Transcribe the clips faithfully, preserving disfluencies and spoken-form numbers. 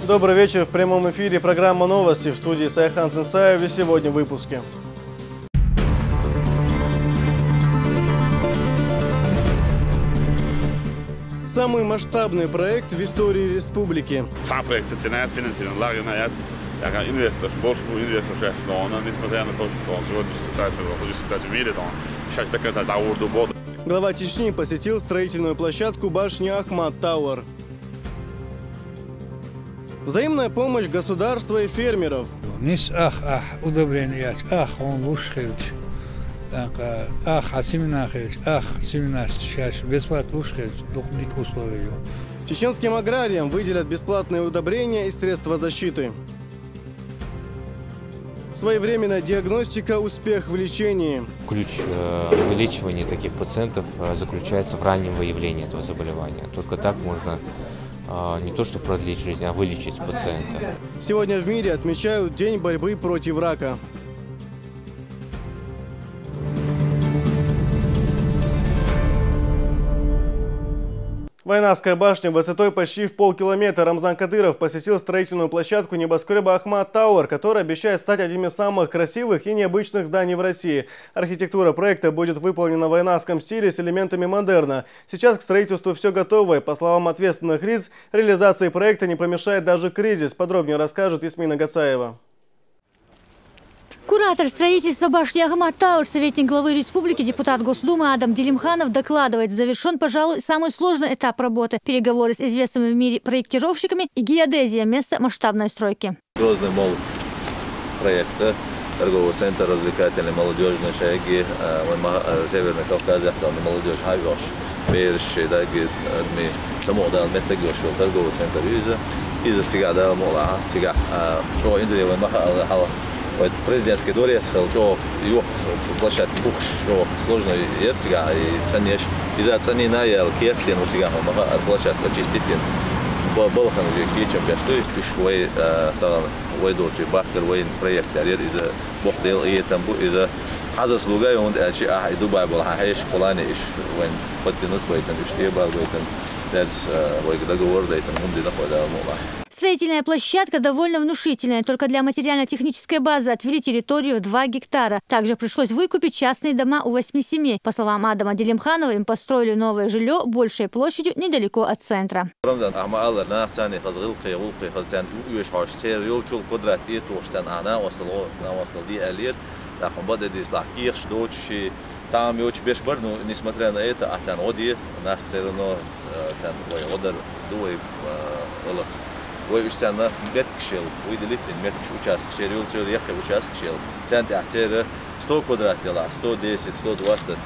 Добрый вечер. В прямом эфире программа «Новости». В студии Сайхан Сенсаев. И сегодня в выпуске. Самый масштабный проект в истории республики. Цхьа проект сацинает финансирование лагерная яц. Яка инвестор, больше был инвестор сейчас, но она, несмотря на то, что он сегодня считается, находится в мире, но сейчас такая та урду бода. Глава Чечни посетил строительную площадку башни Ахмат Тауэр. Взаимная помощь государства и фермеров. Нийса ах, ах, удобрение яц, ах, он луш хилч. Ах, ах, а семена хилч, ах, семена сейчас бесплатно луш хилч, дик условия. Чеченским аграриям выделят бесплатные удобрения и средства защиты. Своевременная диагностика, успех в лечении. Ключ э, вылечивания таких пациентов э, заключается в раннем выявлении этого заболевания. Только так можно э, не то что продлить жизнь, а вылечить пациента. Сегодня в мире отмечают День борьбы против рака. Вайнахская башня высотой почти в полкилометра. Рамзан Кадыров посетил строительную площадку небоскреба Ахмат Тауэр, который обещает стать одним из самых красивых и необычных зданий в России. Архитектура проекта будет выполнена в вайнахском стиле с элементами модерна. Сейчас к строительству все готово, и, по словам ответственных лиц, реализации проекта не помешает даже кризис. Подробнее расскажет Ясмина Гацаева. Куратор строительства башни Ахмат Тауэр, советник главы республики, депутат Госдумы Адам Делимханов докладывает: завершен, пожалуй, самый сложный этап работы. Переговоры с известными в мире проектировщиками и геодезия места масштабной стройки. Грозный мол проекта, торговый центр развлекательный, молодежный шайги, э, вай ма-, э, Северный Кавказ яхцалны молодежь хьайош. Бераш шайдаги, э, ми самохдал меттаг йош йол торговый центр иза. Иза цигахь дала мула, цигахь, э, чо индре вай маха ала хала. Вай президентский дворец хал чо, ё, площадка бухш, чо сложный ер цигахь, и цанеш. Иза цанина ял кертен, у цигахь маха площадка чиститен. Ба-, балхан уже кечем бяштой, уж вай, э, талан, вай дочи бахкар, вай проект арер, иза бох дел, и там бу, иза хаза слуга, и он, э, чи, а, и Дубай был, а, хеш, плане иш, вайн, подтянуть байтан, иш, те бал байтан, дальс, э, вай договор дайтан, он дина хода мула. Строительная площадка довольно внушительная. Только для материально-технической базы отвели территорию в два гектара. Также пришлось выкупить частные дома у восьми семей. По словам Адама Делимханова, им построили новое жилье большей площадью недалеко от центра. Рамзан, ахма алар нах цани хаз гылкы, гылкы хаз цан уеш хош цер ёлчул квадрат и тохтан ана осал, на осал ди алир. Нах бада дис лах кирш дочи. Там ёч беш бар, ну, несмотря на это, а цан оди, нах всё равно, э, цан вай одар дуй, э, олар. Вай уж цан меткшел, выделить меткш участок, шер ёлчул яхы участок шел. Цан тя цер сто квадрат дела, сто десять, сто двадцать.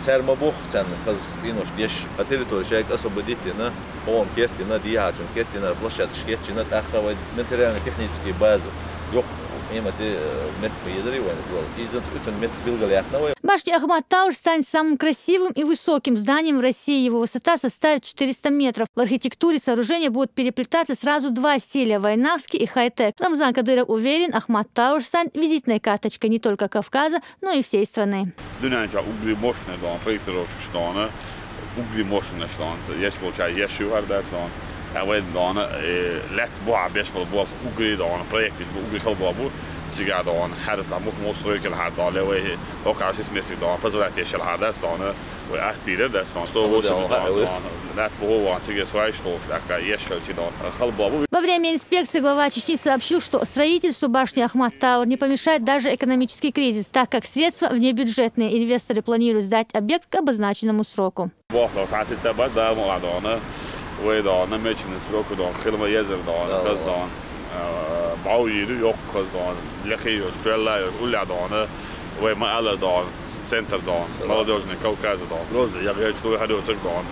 Цер ма бох, цан хаз цин уж деш. А территория шайк освободить на, он кертина, диячун кертина, площадка кертина, тахта вай материально-технический база. Ёх, има те, э, метк по ядри вай, и за утен метк билгал яхна вай. Башня Ахмат Тауэр станет самым красивым и высоким зданием в России. Его высота составит четыреста метров. В архитектуре сооружения будут переплетаться сразу два стиля: вайнахский и хай-тек. Рамзан Кадыров уверен, Ахмат Тауэр станет визитной карточкой не только Кавказа, но и всей страны. Дунянча угли мощный дом, проектировщик что она, угли мощный что он, есть получается, есть шивар да что он. А вай дона, э, лет буа беш бол бол угли дона, проект бу угли хал бу, цига дона, хар та мух мух стройка хар дона, левый, окажись местный дона, позволять ещё хар да что он, вай ахтире да что он, сто восемь дона, дона, лет буа ван, цига свай что, такая ещё чи дона, хал бу. Во время инспекции глава Чечни сообщил, что строительству башни Ахмат Тауэр не помешает даже экономический кризис, так как средства внебюджетные. Инвесторы планируют сдать объект к обозначенному сроку. Бохло сасица ба да мола дона, вай дона, мечни сроку дона, хилма езер дона, каз дона, э, бау йиду ёк каз дона, лехи ёс, пелла ёс, уля дона, вай ма ала дона, центр дона, молодёжный Кавказ дона, Грозный, я говорю, что вы ходил цик дона.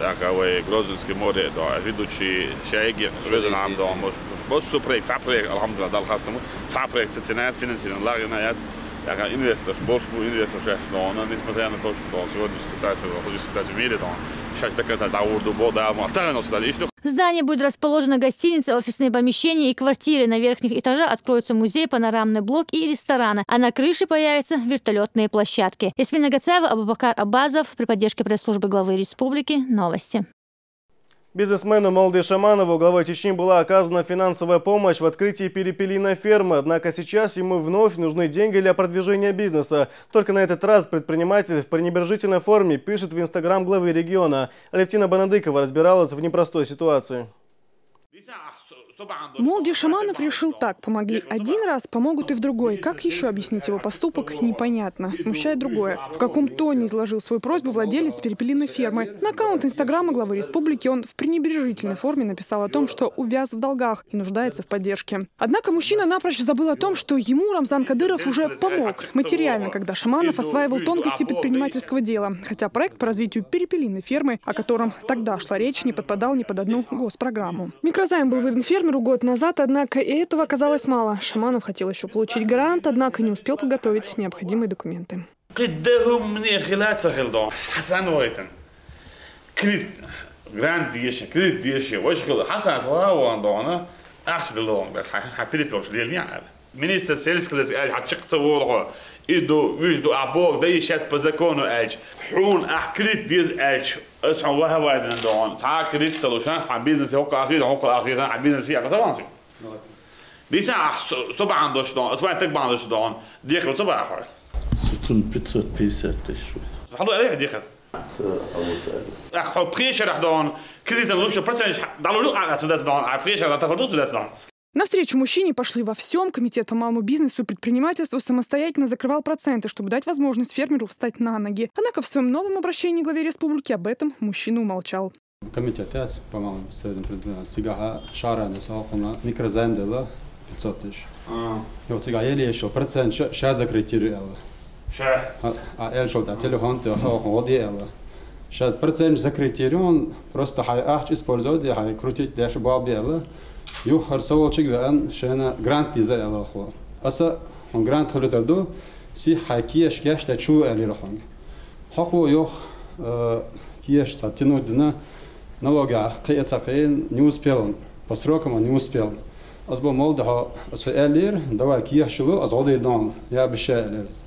Так, а вай Грозненский море дона, ведущий шайги, Грозный ам дона, может, может, супрек, сапрек, алхамдулилла, дал хастаму, сапрек, сацинает, финансирование, лагерная яц. Яка инвестор, больше был инвестор сейчас, но она, несмотря на то, что он сегодня считается, находится считается в мире, но сейчас такая та урду бо да ма та но стали ишно. В здании будет расположена гостиница, офисные помещения и квартиры. На верхних этажах откроются музей, панорамный блок и рестораны, а на крыше появятся вертолётные площадки. Ясмина Гацаева, Абубакар Абазов, при поддержке пресс-службы главы республики. Новости. Бизнесмену Молде Шаманову главой Чечни была оказана финансовая помощь в открытии перепелиной фермы, однако сейчас ему вновь нужны деньги для продвижения бизнеса. Только на этот раз предприниматель в пренебрежительной форме пишет в Инстаграм главы региона. Алевтина Банадыкова разбиралась в непростой ситуации. Молди Шаманов решил так: помогли один раз, помогут и в другой. Как еще объяснить его поступок, непонятно. Смущает другое. В каком тоне изложил свою просьбу владелец перепелиной фермы? На аккаунт Инстаграма главы республики он в пренебрежительной форме написал о том, что увяз в долгах и нуждается в поддержке. Однако мужчина напрочь забыл о том, что ему Рамзан Кадыров уже помог материально, когда Шаманов осваивал тонкости предпринимательского дела. Хотя проект по развитию перепелиной фермы, о котором тогда шла речь, не подпадал ни под одну госпрограмму. Микрозайм был выдан фермеру год назад, однако и этого оказалось мало. Шаманов хотел еще получить грант, однако не успел подготовить необходимые документы. Къиддехум мне хилаца хилдон. Хасан войтан. Крит. Грант деши, крит деши. Ваш хил Хасан сва вон дона. Ахш дилон. Ха перепёш лельня. Министр сельского хозяйства аль хачик цаволго. Иду, вижду, а Бог да ещё по закону альч. Хун ах крит диз альч. Ас хун ваха вайдан дон. Та крит салушан, ха бизнес хокка ахир, хокка ахир, ха бизнес я касаван. Диса ах собан дош дон, ас вай так бан дош дон. Дихл собан хой. Сутун пятьсот пятьдесят тысяч. Хало аль дихл. Ца авуца. Ах хо пришер дон. Критан лучше процент далу а сюда дон. А пришер да таходу сюда дон. Навстречу мужчине пошли во всем. Комитет по малому бизнесу и предпринимательству самостоятельно закрывал проценты, чтобы дать возможность фермеру встать на ноги. Однако в своем новом обращении главе республики об этом мужчина умолчал. Комитет яц по малому среднему предпринимательству. Сигаха шарана сахуна микрозайм дела пятьсот тысяч. Йо, цига еле ещё процент ща закрытие. Ша. А эль шо да телефон то хохо води эла. Ща процент закрытие, он просто хай ахч использовать, хай крутить дальше баб эла. Ю хар савол чиг вен шена грант диза эла хо. Аса он грант холитар ду, си хай киеш кеш да чу эли рахунг. Хакво йох киеш ца тянуть дина налога кыца кыйн не успел он. По срокам он не успел. Аз бо Молди хо ас элир, давай киеш шулу, аз годи дон, я обещаю элирс.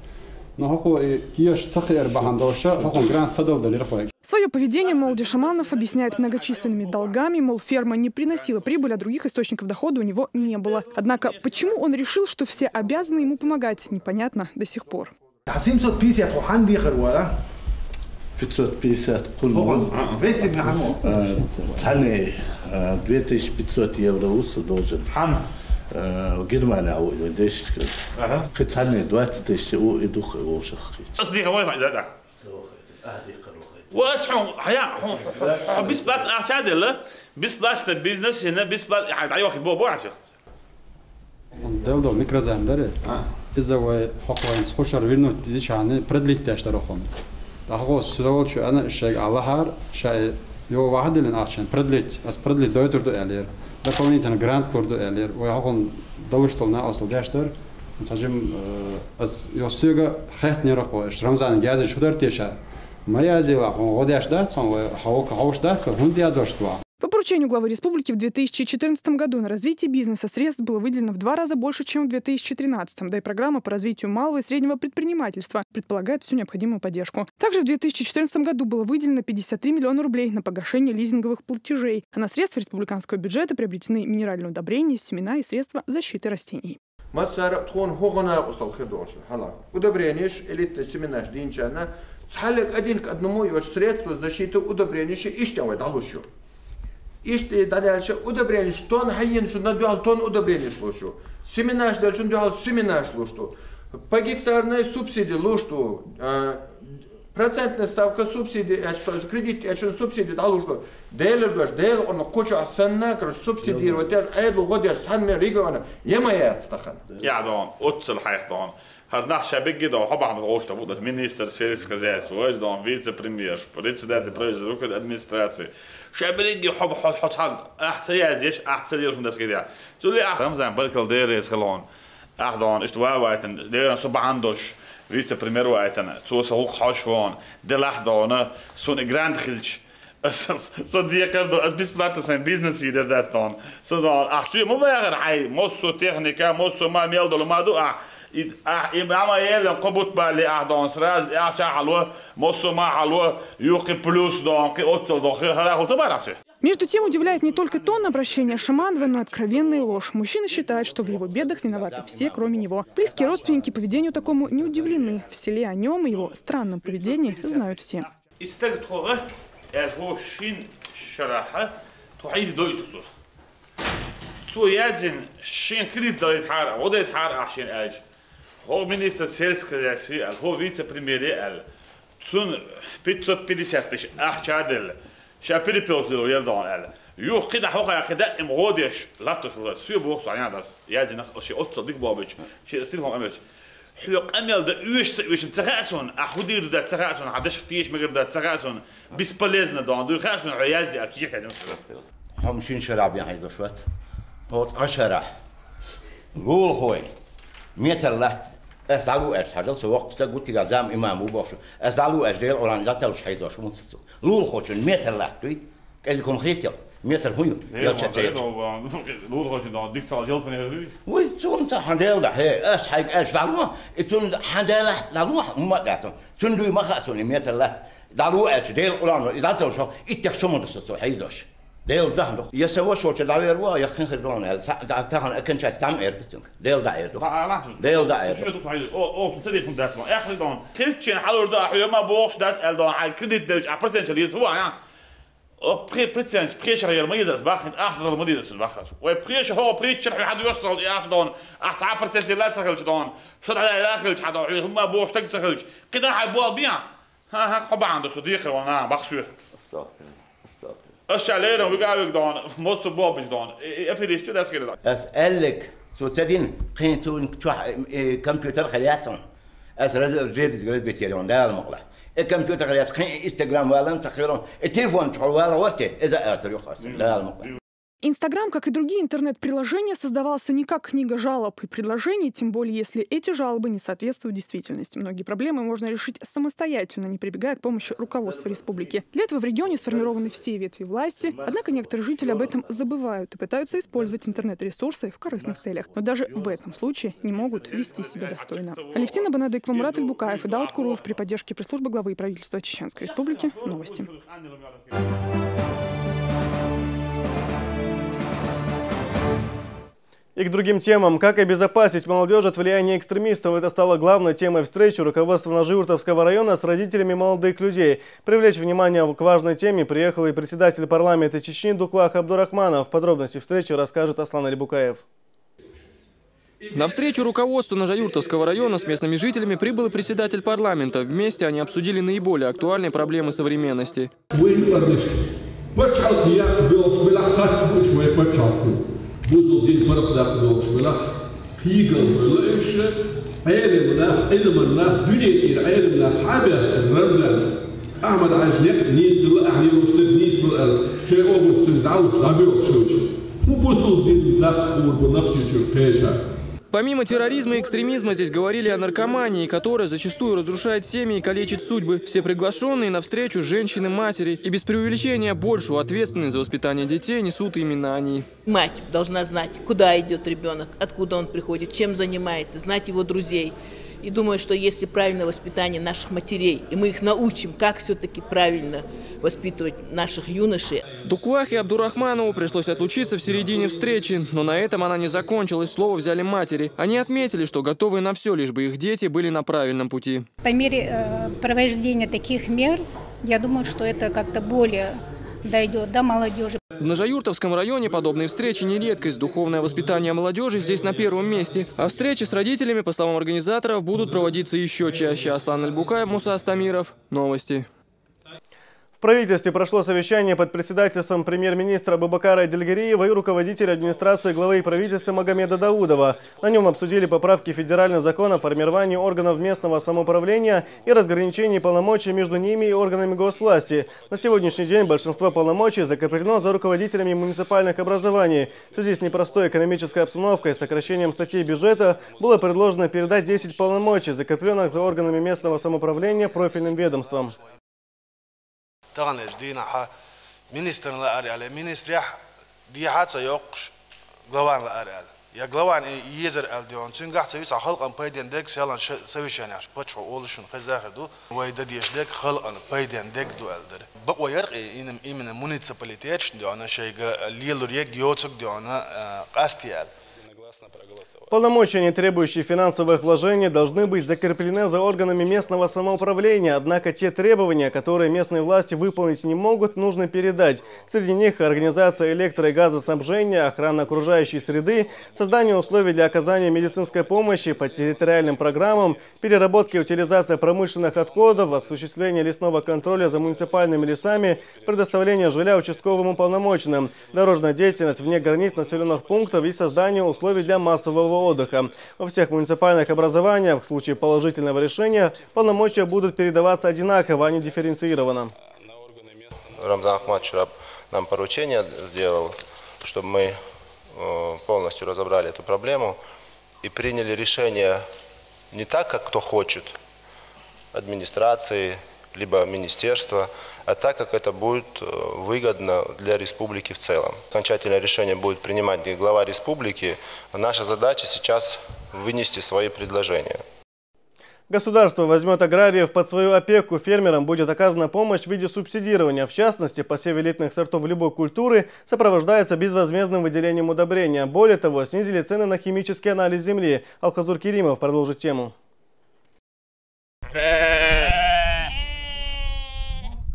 Но хакво и киеш цахи эр бахан доша, хакво грант цадал далир хой. Свое поведение Молди Шаманов объясняет многочисленными долгами, мол, ферма не приносила прибыль, а других источников дохода у него не было. Однако, почему он решил, что все обязаны ему помогать, непонятно до сих пор. Семьсот пятьдесят хо ханди харвара. Пятьсот пятьдесят кулму. Двести миллион. Цаны две тысячи пятьсот евро усу должен. Хан. Германия у дешка. Ага. Цаны двадцать тысяч у идух вошах. Ас дихл вай да да. Вас хун хая хун. Бисплат ахча дела. Бисплат бизнес, бисплат. Ай ай вахт бо бо асё. Делдо микрозайм даре. Из-за вай хоквайнц хушар вернуть дичаны продлить даш дарахун. Тахго сюда волчу ана шег Аллахар, шай йо вахадилин ахчан продлить, ас продлить дойтурду элир. Дополнительно грант лурду элир. Вай хокун далуштолна осл даш дар. Тажим ас йо сюга хет не рахо, ш Рамзан гази чудар теша. Моя зила хун годяш дацон, вай хаука хауш дацон, хун дязорства. По поручению главы республики в две тысячи четырнадцатом году на развитие бизнеса средств было выделено в два раза больше, чем в две тысячи тринадцатом, да и программа по развитию малого и среднего предпринимательства предполагает всю необходимую поддержку. Также в две тысячи четырнадцатом году было выделено пятьдесят три миллиона рублей на погашение лизинговых платежей, а на средства республиканского бюджета приобретены минеральные удобрения, семена и средства защиты растений. Массара тхон хогана устал хирдолш. Хала. Удобрениш, элитный семенаш динчана. Цхалек один к одному йоч средство защиты удобрениш иштя вай далушу. Ишти даляльша удобрениш тон хайин шу на дуал тон удобрениш лушу. Семенаш дальшун дуал семенаш лушту. По гектарной субсидии лушту. Процентная ставка субсидии, я что, кредит, я что, субсидии дал уже. Дейлер душ, дейл он куча асанна, короче, субсидировать, я айдлу годеш сан ме региона, ема яц тахан. Я дон, отцел хайх дон. Хар нах шабиги дон, хабан дон, ошта будас министр сельского хозяйства, ваш дон, вице-премьер, председатель правительства, руководитель администрации. Шабиги хаб хот хот хал, ахца язеш, ахца дирхун дас гидя. Цули ах Рамзан баркал дерес халон. Ахдон, ишт ва вайтан, деран субан дош, вице-премьер вайтан, цо саук хашвон, делахдона, сун грант хилч. Со декардо, аз бесплатно свой бизнес идер дастон. Со дон, ах су му байгар, ай, моссу техника, моссу ма мел дол маду, а, а, и мама елен кобут бали, ахдон, сраз, а, ча халва, моссу ма халва, юхи плюс дон, ки отцол дон, хи хара хулта барасе. Между тем удивляет не только тон обращения Шаманова, но и откровенная ложь. Мужчина считает, что в его бедах виноваты все, кроме него. Близкие родственники поведению такому не удивлены. В селе о нем и его странном поведении знают все. Истаг тхога, эл хо шин шараха, тхо хьиз дойш тхо. Цо язин шин кредит далит хар, водит хар ахшин эль. Хо министр сельского хозяйства, эл хо вице-премьере, эл. Цун пятьсот пятьдесят тысяч ахча дел. Ша перепелсил ердон, эл. Юх кида хоха кида им годеш латуш ва. Су бох саян дас. Язинах оши отцо дик бобич. Ши стил хо амеч. Хьо къамел да уьш са уьшин ца хаъ сона, а худир да ца хаъ сона, хьа дашх теш мегар да ца хаъ сона, бесполезно дон, дуй хаъ сона, хьо яззи а ких хьежин сона. Хьо мушин шараб ян хьайза шват. Хьо цӀа шара. Лул хой. Метр лат. Эс алу эс хьажал со вакъ ста гутига зам имам у бохшу. Эс алу эс дел оран латал шайза шумун сацу. Лул хочун метр лат дуй. Кэзи ком хител. Метр хую. Ял ча цел. Лур хожи да дик цал жел фане хори. Уй, цун ца хандел да хе. Ас хайк ас далма. И цун хандел далма. Умма да сон. Цун дуй маха сон метр ла. Далу эс дел уран. И да цал шо. И тех шо мон со хейзош. Дел да хандо. Я се во шо ча давер ва, я хин хирдон эл. Са да тахан экен ча там эр бицин. Дел да эр. Дел да эр. О, о, цу телефон дасма. Эхридон. Хилчен халур да хьома бохш дат эл дон. Ай кредит девч а процент чалис ва я. О, при-, процент, причер ер мыйдас бахнет, ахрал мыйдас бахас. Ой, причер, хо, причер, хо, хад ёс сал, я дон, а ца процент ла ца хилч дон, шо да ла хилч хад, ой, хумма бо штаг ца хилч. Кида хай бо биа. Ха, ха, хо бан да су дихе вона, бахсу. Астагфирулла, астагфирулла. Аш лерен, вига виг дон, мосу бо биш дон. Э, э, эфиристи дас кида. Ас эллик, со цедин, кин цун чух, э, компьютер халятон. Ас раз-, ребис гребетерион, да, алмагла. Э, компьютер халят, кин Instagram валан, цахирон. Э, телефон чух вала, ворте, э, за это рюхас, да, алмагла. Instagram, как и другие интернет-приложения, создавался не как книга жалоб и предложений, тем более если эти жалобы не соответствуют действительности. Многие проблемы можно решить самостоятельно, не прибегая к помощи руководства республики. Для этого в регионе сформированы все ветви власти, однако некоторые жители об этом забывают и пытаются использовать интернет-ресурсы в корыстных целях. Но даже в этом случае не могут вести себя достойно. Алевтина Банадыкова, Мурат Ильбукаев и Дауд Куруев при поддержке пресс-службы главы и правительства Чеченской Республики. Новости. И к другим темам. Как обезопасить молодежь от влияния экстремистов? Это стало главной темой встречи руководства Нажиюртовского района с родителями молодых людей. Привлечь внимание к важной теме приехал и председатель парламента Чечни Дуквах Абдурахманов. Подробности встречи расскажет Аслан Алибукаев. На встречу руководства Нажаюртовского района с местными жителями прибыл и председатель парламента. Вместе они обсудили наиболее актуальные проблемы современности. Помимо терроризма и экстремизма здесь говорили о наркомании, которая зачастую разрушает семьи и калечит судьбы. Все приглашенные на встречу — женщины-матери, и без преувеличения большую ответственность за воспитание детей несут именно они. Мать должна знать, куда идет ребенок, откуда он приходит, чем занимается, знать его друзей. И думаю, что если правильное воспитание наших матерей, и мы их научим, как все-таки правильно воспитывать наших юношей. Дуквахе Абдурахманову пришлось отлучиться в середине встречи, но на этом она не закончилась. Слово взяли матери. Они отметили, что готовы на все, лишь бы их дети были на правильном пути. По мере э, провождения таких мер, я думаю, что это как-то более дойдет до молодежи. В Нажаюртовском районе подобные встречи не редкость. Духовное воспитание молодежи здесь на первом месте. А встречи с родителями, по словам организаторов, будут проводиться еще чаще. Аслан Альбукаев, Муса Астамиров. Новости. В правительстве прошло совещание под председательством премьер-министра Абубакара Дельгариева и руководителя администрации главы правительства Магомеда Даудова. На нем обсудили поправки в федеральный закон о формировании органов местного самоуправления и разграничении полномочий между ними и органами госвласти. На сегодняшний день большинство полномочий закреплено за руководителями муниципальных образований. В связи с непростой экономической обстановкой и сокращением статей бюджета было предложено передать десять полномочий, закрепленных за органами местного самоуправления, профильным ведомствам. Тахан эш дийнахьа министрна лаар аьле, министряхь дехьа ца йоккхуш, главана лаар аьле. Я главан езар аьлла де он, цуьнгахь ца виса халкъан пайден дег селан ш-, совещанеш, пачхьо олуш шуна хезахар ду, вай дадеш дег халкъан пайден дег ду аьлла дара. Бакъо яр-кх и именно муниципалитеташна де он шайга лелур ерг йоцург де он, э, къасте аьлла. Полномочия, не требующие финансовых вложений, должны быть закреплены за органами местного самоуправления, однако те требования, которые местные власти выполнить не могут, нужно передать. Среди них организация электро- и газоснабжения, охрана окружающей среды, создание условий для оказания медицинской помощи по территориальным программам, переработка и утилизация промышленных отходов, осуществление лесного контроля за муниципальными лесами, предоставление жилья участковым уполномоченным, дорожная деятельность вне границ населенных пунктов и создание условий для массового отдыха. Во всех муниципальных образованиях в случае положительного решения полномочия будут передаваться одинаково, а не дифференцированно. Рамзан Ахматович Раб нам поручение сделал, чтобы мы, э, полностью разобрали эту проблему и приняли решение не так, как кто хочет, администрации, либо министерства, а так, как это будет, э, выгодно для республики в целом. Окончательное решение будет принимать глава республики. Наша задача сейчас вынести свои предложения. Государство возьмёт аграриев под свою опеку. Фермерам будет оказана помощь в виде субсидирования. В частности, посев элитных сортов любой культуры сопровождается безвозмездным выделением удобрения. Более того, снизили цены на химический анализ земли. Алхазур Керимов продолжит тему.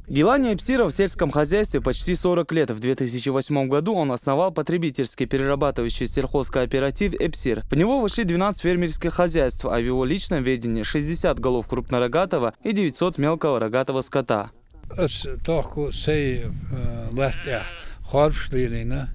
Гилани Эпсиров в сельском хозяйстве почти сорок лет. В две тысячи восьмом году он основал потребительский перерабатывающий сельхозкооператив «Эпсир». В него вошли двенадцать фермерских хозяйств, а в его личном ведении шестьдесят голов крупнорогатого и девятьсот мелкого рогатого скота. Ас тохку сай, э, лаття хорбуш лелийна,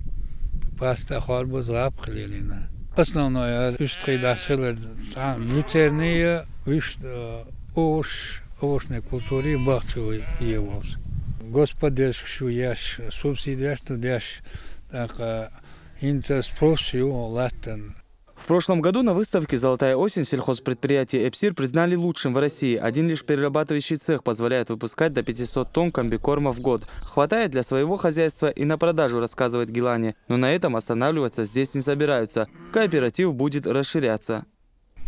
паста хорбуз гӀапха лелийна. Основное, уьш тхий дас хилар цхьа люцерния, уьш, э, овощ, овощный культури бахчу еволс. Господдержка шу еш, субсидеш ду деш, тӀаккха хӀинца спрос шу ю латтан. В прошлом году на выставке «Золотая осень» сельхозпредприятие «Эпсир» признали лучшим в России. Один лишь перерабатывающий цех позволяет выпускать до пятисот тонн комбикорма в год. Хватает для своего хозяйства и на продажу, рассказывает Гилани. Но на этом останавливаться здесь не собираются. Кооператив будет расширяться.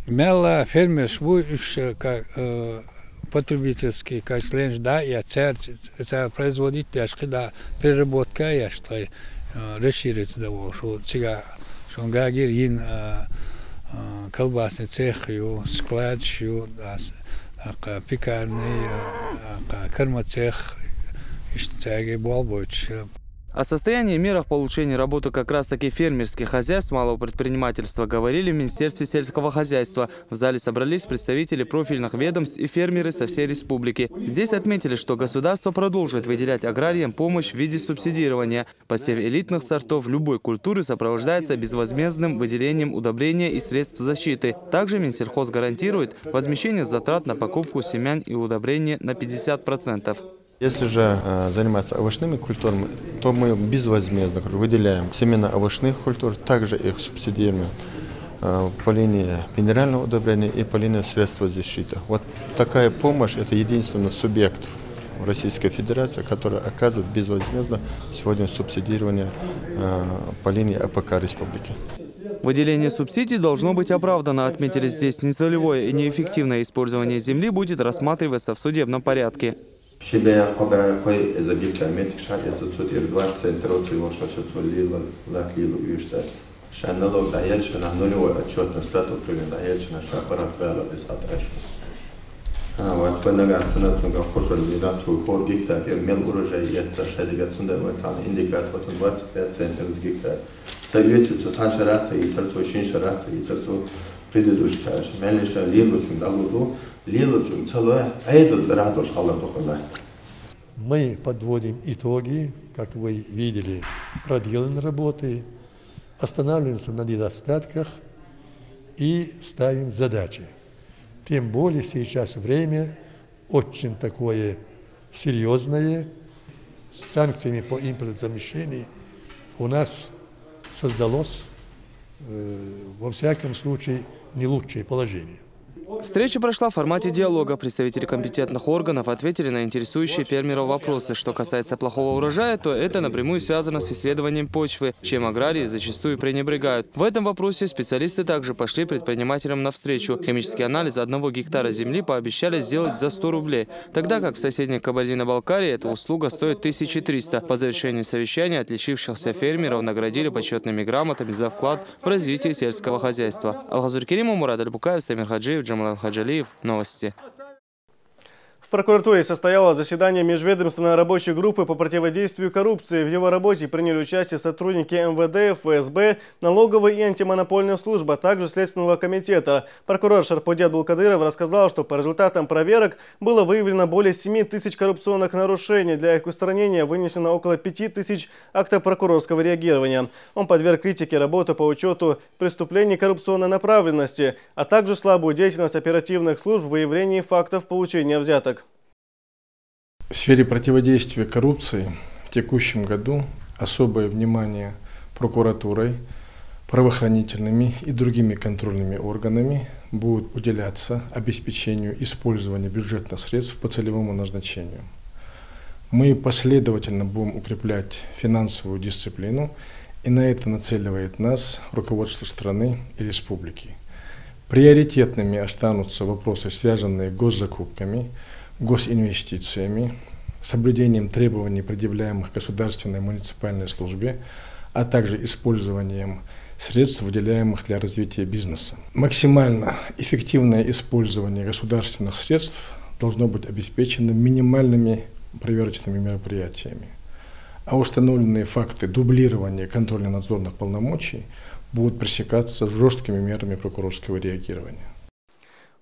Мелла фермерш бу уьш, э, ка-, э, потребительский, как ленш, да, я цер, цер производить деш, кхидӀа переработка еш, тхай, э, расширить да волуш ву. Цига шун гагир йин, э, э, колбасный цех ю, склад ю, да, с-, а, ка-, пекарный, э, а, ка-, кормоцех, иштта цаьрга болх бойтуш. О состоянии и мерах по улучшению работы как раз-таки фермерских хозяйств малого предпринимательства говорили в Министерстве сельского хозяйства. В зале собрались представители профильных ведомств и фермеры со всей республики. Здесь отметили, что государство продолжит выделять аграриям помощь в виде субсидирования. Посев элитных сортов любой культуры сопровождается безвозмездным выделением удобрения и средств защиты. Также Минсельхоз гарантирует возмещение затрат на покупку семян и удобрения на пятьдесят процентов. Если же, э, заниматься овощными культурами, то мы безвозмездно, говорю, выделяем семена овощных культур, также их субсидируем, э, по линии минерального удобрения и по линии средства защиты. Вот такая помощь — это единственный субъект Российской Федерации, который оказывает безвозмездно сегодня субсидирование, э, по линии А П К республики. Выделение субсидий должно быть оправдано, отметили здесь. Нецелевое и неэффективное использование земли будет рассматриваться в судебном порядке. Ши бӀе кхо бӀе кхо эзар гектар меттиг ша эцу цу тӀера двадцать центнер оцу йолуш аша цо лела, лат лела уьш дац. Ша налог дӀаелча, ша нулевой отчётный статус пример дӀаелча, ша паргӀат вала без аташу. А, вац бай нагахь санна цунга кхушар дина цу хӀор гектар тӀера мел урожай эцна ша дигар цунда вай тхьана индикатор ватан двадцать пять центнер из гектар. Ца оьцу цу цхьан шараца йицар цо, шин шараца йицар цо, предыдущий тӀаьш. Мел ша лелочун дӀалур ду, лелочун ца лой, Ӏедал цӀарах долуш хьалар ду хӀуна. Мы подводим итоги, как вы видели, проделанной работы, останавливаемся на недостатках и ставим задачи. Тем более сейчас время очень такое серьёзное. С санкциями по импортозамещению у нас создалось, э, во всяком случае, не лучшее положение. Встреча прошла в формате диалога. Представители компетентных органов ответили на интересующие фермеров вопросы. Что касается плохого урожая, то это напрямую связано с исследованием почвы, чем аграрии зачастую пренебрегают. В этом вопросе специалисты также пошли предпринимателям навстречу. Химический анализ одного гектара земли пообещали сделать за сто рублей, тогда как в соседней Кабардино-Балкарии эта услуга стоит тысячи триста. По завершении совещания отличившихся фермеров наградили почетными грамотами за вклад в развитие сельского хозяйства. Алхазур Керимов, Мурат Альбукаев, Самир Хаджиев, Джамал Хаджалиев. Новости. В прокуратуре состоялось заседание межведомственной рабочей группы по противодействию коррупции. В его работе приняли участие сотрудники МВД, ФСБ, налоговой и антимонопольной службы, а также Следственного комитета. Прокурор Шарпуди Абдулкадыров рассказал, что по результатам проверок было выявлено более семи тысяч коррупционных нарушений. Для их устранения вынесено около пяти тысяч актов прокурорского реагирования. Он подверг критике работу по учету преступлений коррупционной направленности, а также слабую деятельность оперативных служб в выявлении фактов получения взяток. В сфере противодействия коррупции в текущем году особое внимание прокуратурой, правоохранительными и другими контрольными органами будет уделяться обеспечению использования бюджетных средств по целевому назначению. Мы последовательно будем укреплять финансовую дисциплину, и на это нацеливает нас руководство страны и республики. Приоритетными останутся вопросы, связанные с госзакупками, госинвестициями, соблюдением требований, предъявляемых государственной муниципальной службе, а также использованием средств, выделяемых для развития бизнеса. Максимально эффективное использование государственных средств должно быть обеспечено минимальными проверочными мероприятиями, а установленные факты дублирования контрольно-надзорных полномочий будут пресекаться жесткими мерами прокурорского реагирования.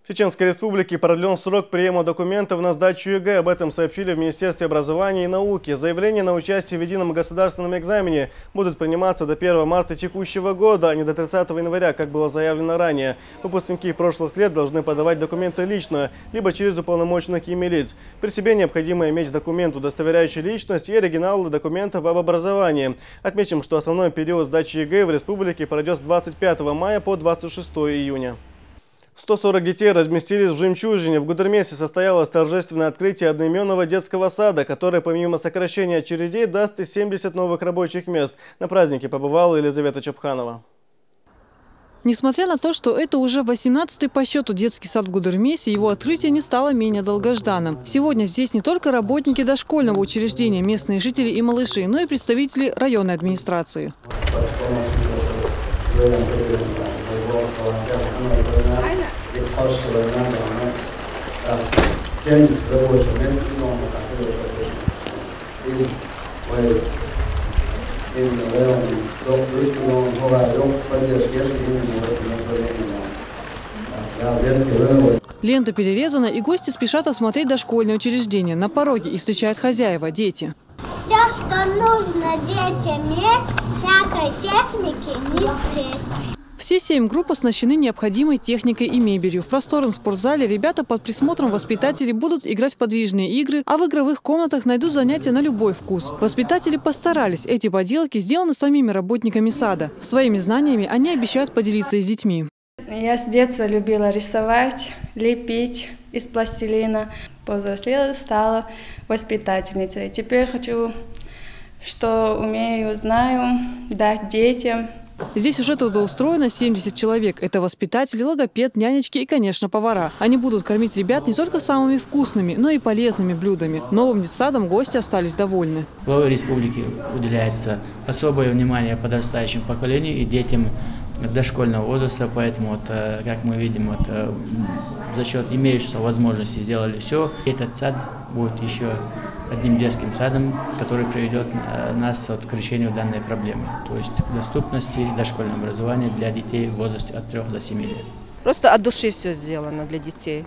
В Чеченской Республике продлен срок приема документов на сдачу ЕГЭ. Об этом сообщили в Министерстве образования и науки. Заявления на участие в едином государственном экзамене будут приниматься до первого марта текущего года, а не до тридцатого января, как было заявлено ранее. Выпускники прошлых лет должны подавать документы лично, либо через уполномоченных ими лиц. При себе необходимо иметь документ, удостоверяющий личность, и оригиналы документов об образовании. Отметим, что основной период сдачи ЕГЭ в республике пройдет с двадцать пятого мая по двадцать шестое июня. Сто сорок детей разместились в «Жемчужине». В Гудермесе состоялось торжественное открытие одноименного детского сада, который, помимо сокращения очередей, даст и семьдесят новых рабочих мест. На празднике побывала Елизавета Чапханова. Несмотря на то, что это уже восемнадцатый по счету детский сад в Гудермесе, его открытие не стало менее долгожданным. Сегодня здесь не только работники дошкольного учреждения, местные жители и малыши, но и представители районной администрации. Лента перерезана, и гости спешат осмотреть дошкольное учреждение. На пороге их встречают хозяева, дети. Все, что нужно детям есть, всякой техники не счесть. Все семь групп оснащены необходимой техникой и мебелью. В просторном спортзале ребята под присмотром воспитателей будут играть в подвижные игры, а в игровых комнатах найдут занятия на любой вкус. Воспитатели постарались. Эти поделки сделаны самими работниками сада. Своими знаниями они обещают поделиться и с детьми. Я с детства любила рисовать, лепить из пластилина. Повзрослела, стала воспитательницей. Теперь хочу, что умею, знаю, дать детям. Здесь уже трудоустроено семьдесят человек. Это воспитатели, логопед, нянечки и, конечно, повара. Они будут кормить ребят не только самыми вкусными, но и полезными блюдами. Новым детсадом гости остались довольны. Главой республики уделяется особое внимание подрастающему поколению и детям дошкольного возраста, поэтому, вот, э, как мы видим, вот, э, за счет имеющихся возможностей сделали все. Этот сад будет еще одним детским садом, который приведет, э, нас, вот, к решению данной проблемы, то есть доступности дошкольного образования для детей в возрасте от трёх до семи лет. Просто от души все сделано для детей.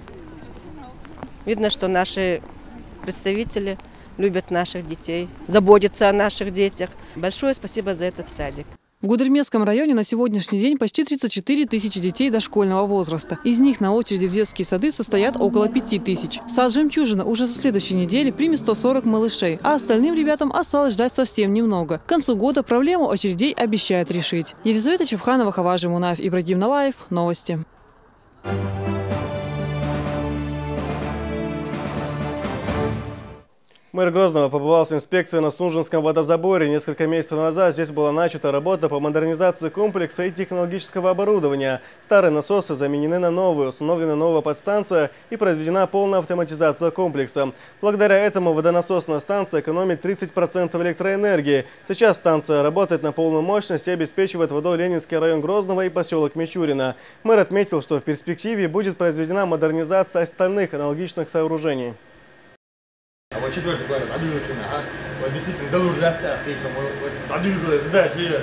Видно, что наши представители любят наших детей, заботятся о наших детях. Большое спасибо за этот садик. В Гудермесском районе на сегодняшний день почти тридцать четыре тысячи детей дошкольного возраста. Из них на очереди в детские сады состоят около пяти тысяч. Сад «Жемчужина» уже со следующей недели примет сто сорок малышей, а остальным ребятам осталось ждать совсем немного. К концу года проблему очередей обещают решить. Елизавета Чепханова, Хаважи Мунаев, Ибрагим Налаев. Новости. Мэр Грозного побывал с инспекцией на Сунжинском водозаборе. Несколько месяцев назад здесь была начата работа по модернизации комплекса и технологического оборудования. Старые насосы заменены на новые, установлена новая подстанция и произведена полная автоматизация комплекса. Благодаря этому водонасосная станция экономит тридцать процентов электроэнергии. Сейчас станция работает на полную мощность и обеспечивает водой Ленинский район Грозного и поселок Мичурина. Мэр отметил, что в перспективе будет произведена модернизация остальных аналогичных сооружений. А вот четвёртый квадрат, а дальше что, а? Вот действительно, до лур дац, а, ты что, вот, вот, а дальше сдача, я.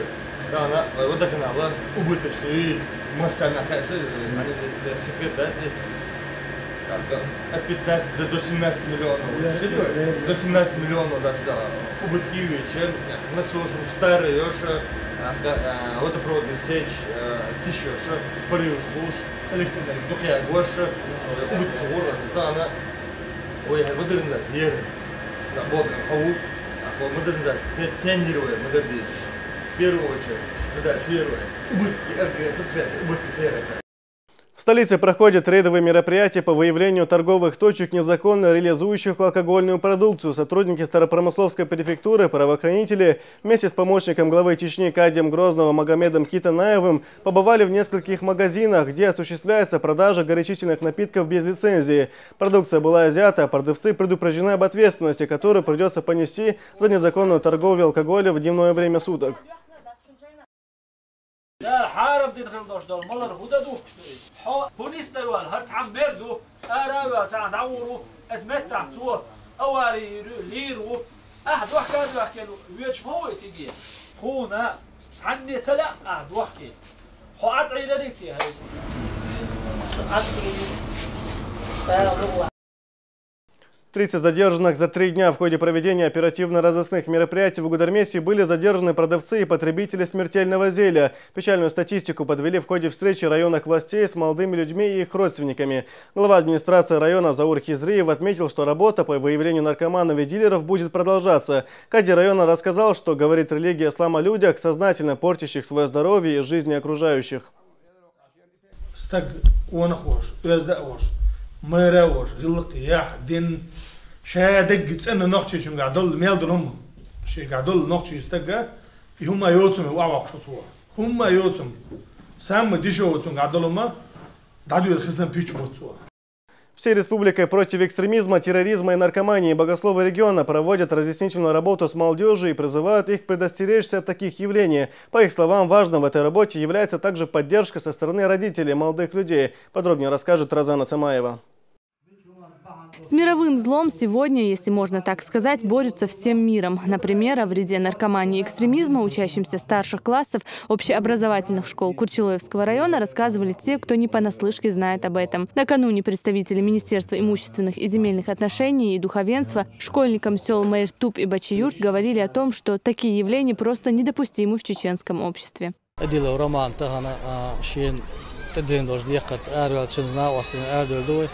Да, она, вот так она была, убыточная, и масса на хай, что, э, они, э, секрет, да, эти, как-то от пятнадцати до, до семнадцати миллионов. Да, четвёртый, да, да. До семнадцати миллионов, да, сюда. Убытки увеличили, на служим старые, ещё, а, ка-, а, водопроводная сеть, э, тысяча, ещё, в порыве служ, электроэнергия, духе, больше, э, убытки город, да, она Ой, модернизация, ер. Да, вот, хау, а, по модернизации, пе-, планирование модернизации. В первую очередь, задача первая. Убытки, э, предприятия, убытки цеха. В столице проходят рейдовые мероприятия по выявлению торговых точек, незаконно реализующих алкогольную продукцию. Сотрудники Старопромысловской префектуры, правоохранители вместе с помощником главы Чечни Кадием Грозного Магомедом Китанаевым побывали в нескольких магазинах, где осуществляется продажа горячительных напитков без лицензии. Продукция была изъята, а продавцы предупреждены об ответственности, которую придется понести за незаконную торговлю алкоголем в дневное время суток. Дала хьарам дина хила долуш долу малар хӀун дан духкуш ду иза? Хьо хӀун нисдан йолу? ХӀара цхьамма мер ду, ара а ваьлла, цхьаъ дӀагӀур ву, оцу меттахь цо авари йийр ву, лийр ву. Ахьа дохка а доьхкина ву, воьдуш ма ву и циге? Тхуна цхьанне ца лаьа ахьа дохке. Хьо Ӏад Ӏийрарий те хьайза? Тридцать задержанных за три дня. В ходе проведения оперативно-розыскных мероприятий в Гудермесе были задержаны продавцы и потребители смертельного зелья. Печальную статистику подвели в ходе встречи районных властей с молодыми людьми и их родственниками. Глава администрации района Заур Хизриев отметил, что работа по выявлению наркоманов и дилеров будет продолжаться. Кади района рассказал, что говорит религия ислам о людях, сознательно портящих своё здоровье и жизни окружающих. Стаг къонах волуш, оьзда а волуш, майра а волуш, гӀиллакх яхь, дин, ша дагга цӀена нохчичуьнгахь долу мел долу хӀума, шегахь долу нохчийн стага, и хӀума йоцург охьавоккхуш ву цо. ХӀума йоцург, самма дешевый цуьнгахь долу хӀума, дӀадоьду хи санна пуьччу бу цо. Всей республикой против экстремизма, терроризма и наркомании богословы региона проводят разъяснительную работу с молодёжью и призывают их предостеречься от таких явлений. По их словам, важным в этой работе является также поддержка со стороны родителей молодых людей. Подробнее расскажет Розана Цамаева. С мировым злом сегодня, если можно так сказать, борются всем миром. Например, о вреде наркомании и экстремизма учащимся старших классов общеобразовательных школ Курчилоевского района рассказывали те, кто не понаслышке знает об этом. Накануне представители Министерства имущественных и земельных отношений и духовенства школьникам сёл Майртуп и Бачиюрт говорили о том, что такие явления просто недопустимы в чеченском обществе. Эдилов Роман тахана, а, шен тӀедиллина долчу декхарца араваьлла, цуьнца накъосталла арадевлла ду вай.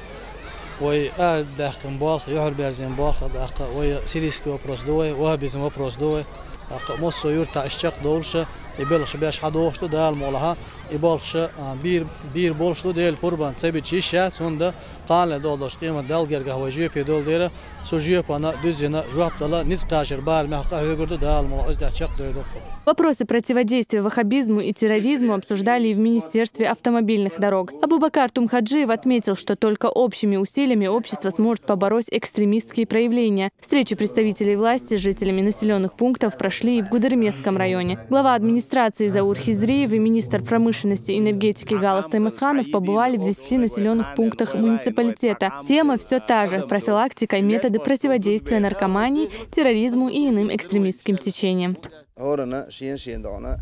Вай арадаьккхина болх, юьхьарберзийна болх а даккха, вай сирийский вопрос ду вай, ваххабизм вопрос ду вай. ТӀаккха массо а юьртахь иштта чекхдовлуш а, и белхаш беш хьадогӀуш ду, Дала мукъ лахь, и болхаш а, бийр-, бийр болуш ду, Делан пурбанца ца бича йиш яц, хӀунда кхана долу долуш къемат Далла гергахь вай жоьпе долу дела, цу жоьпана дуьззина жоп дала, ницкъ кхачар барамехь къахьоьгур ду, Дала мукъ лахь, иза тӀехь чекхдевр ду-кх. Вопросы противодействия ваххабизму и терроризму обсуждали и в Министерстве автомобильных дорог. Абубакар Тумхаджиев отметил, что только общими усилиями общество сможет побороть экстремистские проявления. Встречи представителей власти с жителями населённых пунктов прошли и в Гудермесском районе. Глава администрации Заур Хизриев и министр промышленности и энергетики Галас Таймасханов побывали в десяти населённых пунктах муниципалитета. Тема всё та же: профилактика и методы противодействия наркомании, терроризму и иным экстремистским течениям. ХӀоранна шен-шен догӀна,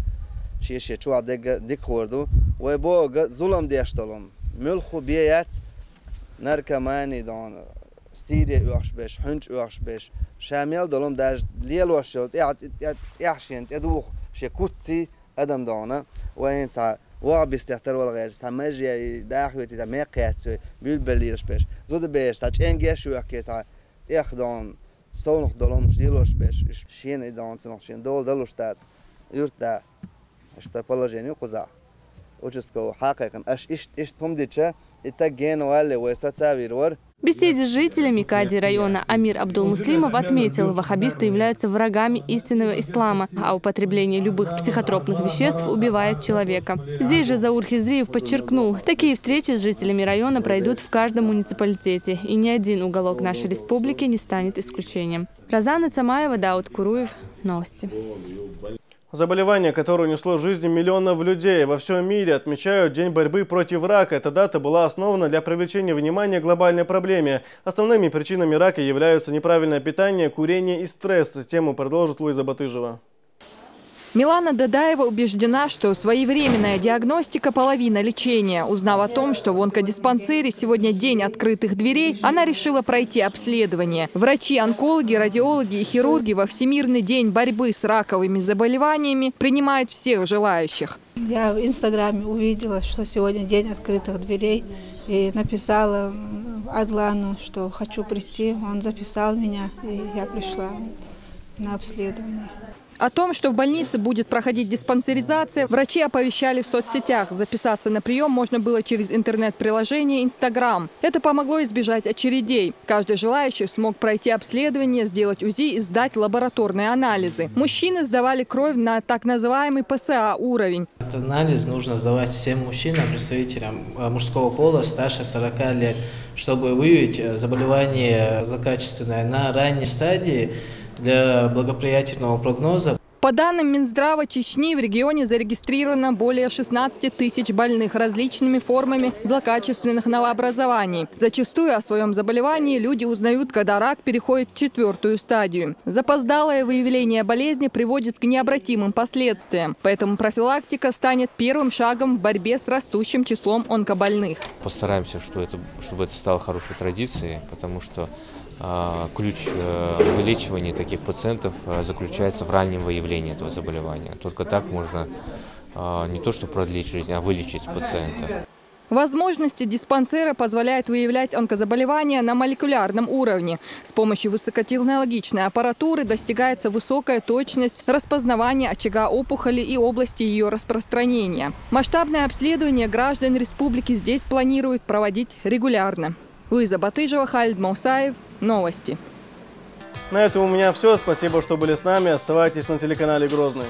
шен-шен чохь дегга дика хӀора ду. Вай бохург зулам деш долу, муьлхха бен яц наркомани догӀна, сийре оьхуш берш, хьуьнчу оьхуш берш, ша мел долу, даже лелош йолу, тӀе-, тӀе-, тӀе-, тӀехь шена тӀедуху шен куцций адам догӀна. Вай хӀинца ваххабистех тара вала гӀерташ, цхьа мажа яй, даха хӀоьтий, цхьа мекх яц вай, буьлбелла лелаш берш. Зуда берш, цхьа чӀенгеш оьхкий, цхьа тӀех догӀна, совнах долу хӀуманаш лелош берш, уьш шена и догӀна цунах шена дола далуш дац, юьртда, иштта положение ю кхузахь. Участковый хьакхайкхина, аша иштта, иштта хӀума дича, и таг гена валле, вай саца вийр вара. В беседе с жителями кади района Амир Абдулмуслимов отметил, ваххабисты являются врагами истинного ислама, а употребление любых психотропных веществ убивает человека. Здесь же Заур Хизриев подчеркнул, такие встречи с жителями района пройдут в каждом муниципалитете, и ни один уголок нашей республики не станет исключением. Розана Цамаева, Дауд Куруев. Новости. Заболевание, которое унесло жизни миллионов людей во всем мире, отмечают День борьбы против рака. Эта дата была основана для привлечения внимания к глобальной проблеме. Основными причинами рака являются неправильное питание, курение и стресс. Тему продолжит Луиза Батыжева. Милана Дадаева убеждена, что своевременная диагностика – половина лечения. Узнав о том, что в онкодиспансере сегодня день открытых дверей, она решила пройти обследование. Врачи, онкологи, радиологи и хирурги во Всемирный день борьбы с раковыми заболеваниями принимают всех желающих. Я в Инстаграме увидела, что сегодня день открытых дверей, и написала Адлану, что хочу прийти. Он записал меня, и я пришла на обследование. О том, что в больнице будет проходить диспансеризация, врачи оповещали в соцсетях. Записаться на прием можно было через интернет-приложение Instagram. Это помогло избежать очередей. Каждый желающий смог пройти обследование, сделать УЗИ и сдать лабораторные анализы. Мужчины сдавали кровь на так называемый ПСА уровень. Этот анализ нужно сдавать всем мужчинам, представителям мужского пола старше сорока лет, чтобы выявить заболевание злокачественное на ранней стадии для благоприятного прогноза. По данным Минздрава Чечни, в регионе зарегистрировано более шестнадцати тысяч больных различными формами злокачественных новообразований. Зачастую о своем заболевании люди узнают, когда рак переходит в четвертую стадию. Запоздалое выявление болезни приводит к необратимым последствиям, поэтому профилактика станет первым шагом в борьбе с растущим числом онкобольных. Постараемся, что это, чтобы это стало хорошей традицией, потому что ключ вылечивания таких пациентов заключается в раннем выявлении этого заболевания. Только так можно не то что продлить жизнь, а вылечить пациента. Возможности диспансера позволяют выявлять онкозаболевания на молекулярном уровне. С помощью высокотехнологичной аппаратуры достигается высокая точность распознавания очага опухоли и области ее распространения. Масштабное обследование граждан республики здесь планируют проводить регулярно. Луиза Батыжева, Халид Маусаев. Новости. На этом у меня все. Спасибо, что были с нами. Оставайтесь на телеканале Грозный.